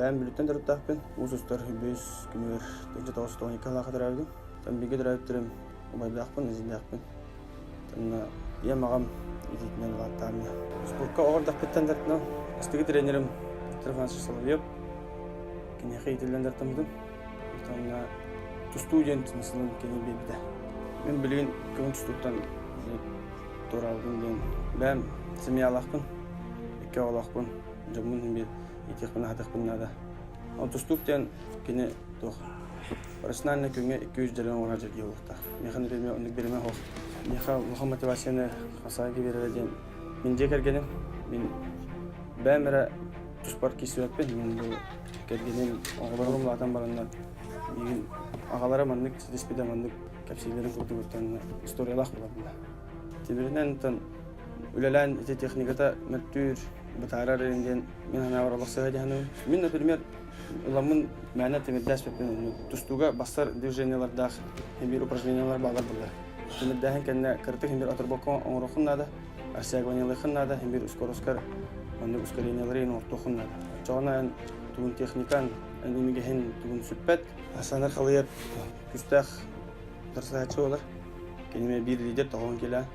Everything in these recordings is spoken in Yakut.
Бэйэм Бүлүүттэн төрүттээхпин. Уус устар үбүс күнүгэр 1992 сыллаахха төрөөбүтүм. Там бииргэ төрөөбүттэрим убайдаахпын, эдьиийдээхпин. Онно ийэм аҕам илиитинэн улааттаҕым. Спортка оҕо эрдэхпиттэн дьарыктанам. Бастакы тренерим Петр Афанасьевич Соловьев. Киниэхэ иитиллэн дьарыктаммытым. Онно тустуу диэн смыслын кини биэрбитэ. Мин билигин көҥүл тустууттан туораабытым диэн бэйэм семьялаахпын, икки оҕолоохпун, дьоммун иһин биир иитиэхпин аһатыахпын наада. Ол тустуук диэн кини туох профессиональный күҥҥэ 200 дьарыгын оҥорор дьарык буолуохтаах. Миэхэ, например, оннук биримэ суох. Миэхэ улахан мотивацияны хасааги биэрэрэ диэн мин дьиэ кэргэним, мин бэйэм эрэ туспар киирсибэппин, мин бу кэргэним оҕолорум улаатан бараннар миигин аҕалара маннык ситиспитэ маннык кэпсииллэрин курдугуттан историялаах буолар. Тимиринэн үлэлээн ити техниката мөлтүүр, бытаарар диэн мин санаабар олох сыһа дьаһанабын. Мин, например, ыламмын мээнэ тимирдээспэппин. Тустууга бассар движениелардаах биир упражнениелар баалар буолар. Тимирдээһин кэннэ кыратык биир оторбокко оҥоруоххун наада, растягиваниелыаххын наада, биир скоростка маннык ускорениелары оҥортуоххун наада. Оччоҕуна эн тугун техникан, эн имигэһин тугун сүппэт. Санар халыйар күүстээх утарсааччы буолар. Кини биир лидер тоҕон кэлэ.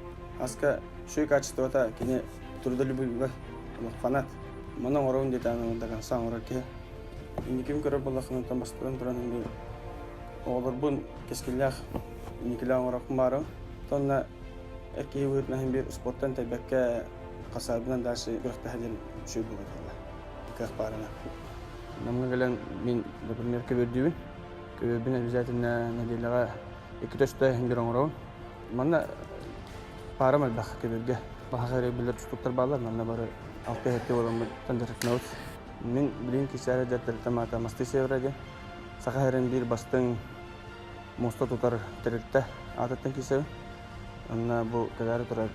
Аска үчүгэй качествота кини трудолюбивый, олох фанат. Маны оҥоробун диэтэҕинэ до конца оҥорор киһи. Инникибин көрөр буоллаххына онтон бастатан туран мин оҕолорбун кэскиллээх инникилээх оҥорохпун баарым. Онно эр киһи быһыытынан биир спорттан тэйбэккэ хасаабынан дальше күрэхтэһэ диэн үчүгэй буолуо этэ. Кыах баарына. Намҥа кэлэн мин, например, көбүөрдүүбүн. Көбүөрбүн обязательно нэдиэлэҕэ иккитэ үстэ иһин оҥоробун. Манна паарам элбэх көбүөргэ. Баһаҕа эрэ билэр тустууктар бааллар, манна бары алта-сэттэ буоламмыт дьарыктанабыт. Мин билигин кисээрэ дьарыктарыттан аата Мосты Севера диэн Саха сирин биир бастыҥ муоста тутар тэрилтэ аатыттан киирсэбин. Онно бу кэлээри турар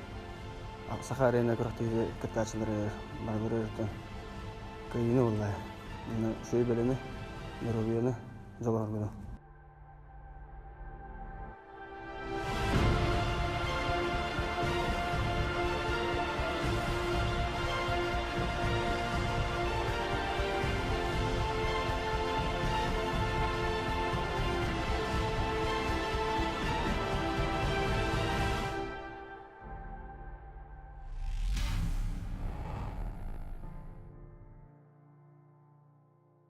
Саха арена күрэхтэһиигэ кыттааччылары барыларыттан кыайыыны ылла. Үчүгэй бэлэми, доруобуйаны дьолооргуну.